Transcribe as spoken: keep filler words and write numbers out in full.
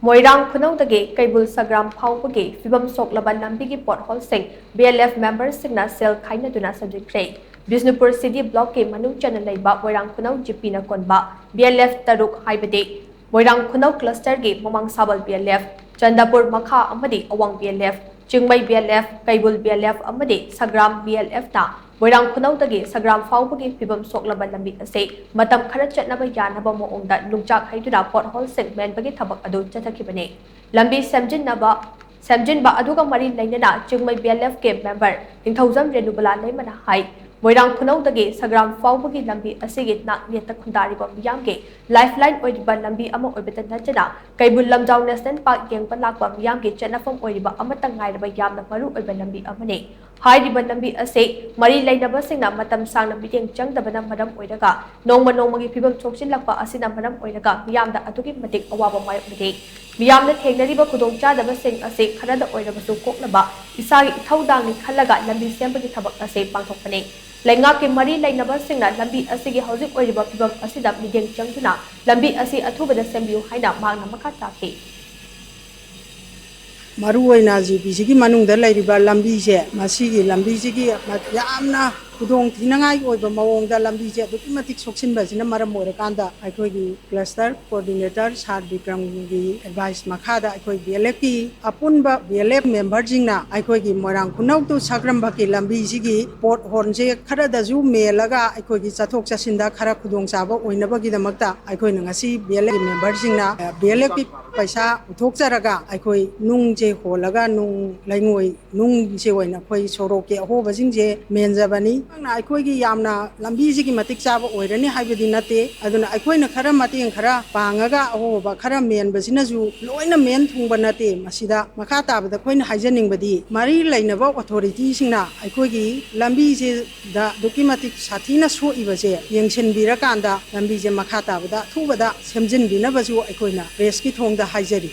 ꯃꯣꯏꯔꯥꯡ ꯈꯨꯅꯧꯗꯒꯤ ꯀꯩꯕꯨꯜ ꯁꯒ꯭ꯔꯥꯝ ꯐꯥꯎꯕꯒꯤ ꯐꯤꯕꯝ ꯁꯣꯛꯂꯕ ꯂꯝꯕꯤꯒꯤ ꯄꯣꯠꯍꯣꯜꯁꯤꯡ ꯕꯤ ꯑꯦꯜ ꯑꯦꯐ ꯃꯦꯝꯕꯔꯁꯤꯡꯅ ꯁꯦꯜ ꯈꯥꯏꯅꯗꯨꯅ ꯁꯦꯝꯖꯤꯟꯈ꯭ꯔꯦ꯫ ꯕꯤꯁꯅꯨꯄꯨꯔ ꯁꯤꯇꯤ ꯕ꯭ꯂꯣꯛꯀꯤ ꯃꯅꯨꯡ ꯆꯟꯅ ꯂꯩꯕ ꯃꯣꯏꯔꯥꯡ ꯈꯨꯅꯧ ꯖꯤꯄꯤꯅ ꯀꯣꯟꯕ ꯕꯤ ꯑꯦꯜ ꯑꯦꯐ ꯇꯔꯨꯛ, ꯍꯥꯏꯕꯗꯤ ꯃꯣꯏꯔꯥꯡ ꯈꯨꯅꯧ ꯀ꯭ꯂꯁꯇꯔꯒꯤ ꯃꯃꯥꯡ Sabal B L F, Chandpur ꯃꯈꯥ ꯑꯃꯗꯤ ꯑꯋꯥꯡ B L F, Chingmei B L F, Keibul B L F ꯑꯃꯗꯤ ꯁꯒ꯭ꯔꯥꯝ ꯕꯤ ꯑꯦꯜ ꯑꯦꯐꯅ ꯃꯣꯏꯔꯥꯡ ꯈꯨꯅꯧꯗꯒꯤ ꯁꯒ꯭ꯔꯥꯝ ꯐꯥꯎꯕꯒꯤ ꯐꯤꯕꯝ ꯁꯣꯛꯂꯕ ꯂꯝꯕꯤ ꯑꯁꯤ ꯃꯇꯝ ꯈꯔ ꯆꯠꯅꯕ ꯌꯥꯅꯕ ꯃꯑꯣꯡꯗ ꯅꯨꯡꯆꯥꯛ ꯍꯩꯗꯨꯅ ꯄꯣꯠꯍꯣꯜꯁꯤꯡ ꯃꯦꯟꯕꯒꯤ ꯊꯕꯛ ꯑꯗꯨ ꯆꯠꯊꯈꯤꯕꯅꯤ꯫ ꯂꯝꯕꯤ ꯁꯦꯝꯖꯤꯟꯅꯕ, ꯁꯦꯝꯖꯤꯟꯕ ꯑꯗꯨꯒ ꯃꯔꯤ ꯂꯩꯅꯅ ꯆꯤꯡꯃꯩ ꯕꯤ ꯑꯦꯜ ꯑꯦꯐꯀꯤ ꯃꯦꯝꯕꯔ ꯅꯤꯡꯊꯧꯖꯝ ꯔꯦꯅꯨꯕꯂꯥ ꯂꯩꯃꯅ ꯍꯥꯏ, ꯃꯣꯏꯔꯥꯡ ꯈꯨꯅꯧꯗꯒꯤ ꯁꯒ꯭ꯔꯥꯝ ꯐꯥꯎꯕꯒꯤ ꯂꯝꯕꯤ ꯑꯁꯤꯒꯤ ꯅꯥꯛ ꯌꯦꯠꯇ ꯈꯨꯟꯗꯥꯔꯤꯕ ꯃꯤꯌꯥꯝꯒꯤ ꯂꯥꯏꯐ ꯂꯥꯏꯟ ꯑꯣꯏꯔꯤꯕ ꯂꯝꯕꯤ ꯑꯃ ꯑꯣꯏꯕꯇ ꯅꯠꯇꯅ ꯀꯩꯕꯨꯜ ꯂꯝꯖꯥꯎ ꯅꯦꯁꯅꯦꯜ ꯄꯥꯔꯛ ꯌꯦꯡꯕ ꯂꯥꯛꯄ ꯃꯤꯌꯥꯝꯒꯤ ꯆꯠꯅꯐꯝ ꯑꯣꯏꯔꯤꯕ ꯑꯃꯠꯇ ꯉꯥꯏꯔꯕ ꯌꯥꯝꯅ ꯃꯔꯨ ꯑꯣꯏꯕ ꯂꯝꯕꯤ ꯑꯃꯅꯤ꯫ ꯍꯥꯏꯔꯤꯕ ꯂꯝꯕꯤ ꯑꯁꯤ ꯃꯔꯤ ꯂꯩꯅꯕꯁꯤꯡꯅ ꯃꯇꯝ ꯁꯥꯡꯅ ꯃꯤꯠꯌꯦꯡ ꯆꯪꯗꯕꯅ ꯃꯔꯝ ꯑꯣꯏꯔꯒ ꯅꯣꯡꯃ ꯅꯣꯡꯃꯒꯤ ꯐꯤꯕꯝ ꯁꯣꯛꯆꯤꯜꯂꯛꯄ ꯑꯁꯤꯅ ꯃꯔꯝ ꯑꯣꯏꯔꯒ ꯃꯤꯌꯥꯝꯗ ꯑꯗꯨꯛꯀꯤ ꯃꯇꯤꯛ ꯑꯋꯥꯕ ꯃꯥꯌꯣꯛꯅꯔꯤ꯫ ꯃꯤꯌꯥꯝꯅ ꯊꯦꯡꯅꯔꯤꯕ ꯈꯨꯗꯣꯡꯆꯥꯗꯕꯁꯤꯡ ꯑꯁꯤ ꯈꯔꯗ ꯑꯣꯏꯔꯕꯁꯨ ꯀꯣꯛꯅꯕ ꯏꯁꯥꯒꯤ ꯏꯊꯧꯗꯥꯡꯅꯤ ꯈꯜꯂꯒ ꯂꯝꯕꯤ ꯁꯦꯝꯕꯒꯤ ꯊꯕꯛ ꯑꯁꯤ ꯄꯥꯡꯊꯣꯛꯄꯅꯤ꯫ ꯂꯩꯉꯥꯛꯀꯤ ꯃꯔꯤ ꯂꯩꯅꯕꯁꯤꯡꯅ ꯂꯝꯕꯤ ꯑꯁꯤꯒꯤ ꯍꯧꯖꯤꯛ ꯑꯣꯏꯔꯤꯕ ꯐꯤꯕꯝ ꯑꯁꯤꯗ ꯃꯤꯠꯌꯦꯡ ꯆꯪꯗꯨꯅ ꯂꯝꯕꯤ ꯑꯁꯤ ꯑꯊꯨꯕꯗ ꯁꯦꯝꯕꯤꯌꯨ ꯍꯥꯏꯅ ꯃꯍꯥꯛꯅ ꯃꯈꯥ ꯇꯥꯈꯤ꯫ ꯃꯔꯨꯑꯣꯏꯅ ꯖꯤꯄꯤꯁꯤꯒꯤ ꯃꯅꯨꯡꯗ ꯂꯩꯔꯤꯕ ꯂꯝꯕꯤꯁꯦ, ꯃꯁꯤꯒꯤ ꯂꯝꯕꯤꯁꯤꯒꯤ ꯌꯥꯝꯅ ꯈꯨꯗꯣꯡ ꯊꯤꯅꯉꯥꯏ ꯑꯣꯏꯕ ꯃꯑꯣꯡꯗ ꯂꯝꯕꯤꯁꯦ ꯑꯗꯨꯛꯀꯤ ꯃꯇꯤꯛ ꯁꯣꯛꯆꯤꯟꯕꯁꯤꯅ ꯃꯔꯝ ꯑꯣꯏꯔꯀꯥꯟꯗ ꯑꯩꯈꯣꯏꯒꯤ ꯀ꯭ꯂꯁꯇꯔ ꯀꯣꯑꯣꯔꯗꯤꯅꯦꯇꯔ ꯁꯥꯔ ꯕꯤꯀ꯭ꯔꯝꯒꯤ ꯑꯦꯗꯚꯥꯏꯁ ꯃꯈꯥꯗ ꯑꯩꯈꯣꯏ ꯕꯤ ꯑꯦꯜ ꯑꯦꯐꯀꯤ ꯑꯄꯨꯟꯕ ꯕꯤ ꯑꯦꯜ ꯑꯦꯐ ꯃꯦꯝꯕꯔꯁꯤꯡꯅ ꯑꯩꯈꯣꯏꯒꯤ ꯃꯣꯏꯔꯥꯡ ꯈꯨꯅꯧ ꯇꯨ ꯁꯒ꯭ꯔꯝꯕꯛꯀꯤ ꯂꯝꯕꯤꯁꯤꯒꯤ ꯄꯣꯠ ꯍꯣꯔꯟꯁꯦ ꯈꯔꯗꯁꯨ ꯃꯦꯜꯂꯒ ꯑꯩꯈꯣꯏꯒꯤ ꯆꯠꯊꯣꯛ ꯆꯠꯁꯤꯟꯗ ꯈꯔ ꯈꯨꯗꯣꯡꯆꯥꯕ ꯑꯣꯏꯅꯕꯒꯤꯗꯃꯛꯇ ꯑꯩꯈꯣꯏꯅ ꯉꯁꯤ ꯕꯤ ꯑꯦꯜ ꯑꯦꯐ ꯃꯦꯝꯕꯔꯁꯤꯡꯅ ꯕꯤ ꯑꯦꯜ ꯑꯦꯐꯀꯤ ꯄꯩꯁꯥ ꯄꯨꯊꯣꯛꯆꯔꯒ ꯑꯩꯈꯣꯏ ꯅꯨꯡꯁꯦ ꯍꯣꯜꯂꯒ ꯅꯨꯡ ꯂꯩꯉꯣꯏ ꯅꯨꯡꯁꯦ ꯑꯣꯏꯅ ꯑꯩꯈꯣꯏ ꯁꯣꯔꯣꯛꯀꯤ ꯑꯍꯣꯕꯁꯤꯡꯁꯦ ꯃꯦꯟꯖꯕꯅꯤ꯫ ꯅꯍꯥꯛꯅ ꯑꯩꯈꯣꯏꯒꯤ ꯌꯥꯝꯅ ꯂꯝꯕꯤꯁꯤꯒꯤ ꯃꯇꯤꯛ ꯆꯥꯕ ꯑꯣꯏꯔꯅꯤ ꯍꯥꯏꯕꯗꯤ ꯅꯠꯇꯦ, ꯑꯗꯨꯅ ꯑꯩꯈꯣꯏꯅ ꯈꯔ ꯃꯇꯦꯡ ꯈꯔ ꯄꯥꯡꯉꯒ ꯑꯍꯣꯕ ꯈꯔ ꯃꯦꯟꯕꯁꯤꯅꯁꯨ ꯂꯣꯏꯅ ꯃꯦꯟ ꯊꯨꯡꯕ ꯅꯠꯇꯦ꯫ ꯃꯁꯤꯗ ꯃꯈꯥ ꯇꯥꯕꯗ ꯑꯩꯈꯣꯏꯅ ꯍꯥꯏꯖꯅꯤꯡꯕꯗꯤ ꯃꯔꯤ ꯂꯩꯅꯕ ꯑꯣꯊꯣꯔꯤꯇꯤꯁꯤꯡꯅ ꯑꯩꯈꯣꯏꯒꯤ ꯂꯝꯕꯤꯁꯤꯗ ꯑꯗꯨꯛꯀꯤ ꯃꯇꯤꯛ ꯁꯥꯊꯤꯅ ꯁꯣꯛꯏꯕꯁꯦ ꯌꯦꯡꯁꯤꯟꯕꯤꯔꯀꯥꯟꯗ ꯂꯝꯕꯤꯁꯦ ꯃꯈꯥ ꯇꯥꯕꯗ ꯑꯊꯨꯕꯗ ꯁꯦꯝꯖꯤꯟꯕꯤꯅꯕꯁꯨ ꯑꯩꯈꯣꯏꯅ ꯄ꯭ꯔꯦꯁꯀꯤ ꯊꯣꯡꯗ ꯍꯥꯏꯖꯔꯤ꯫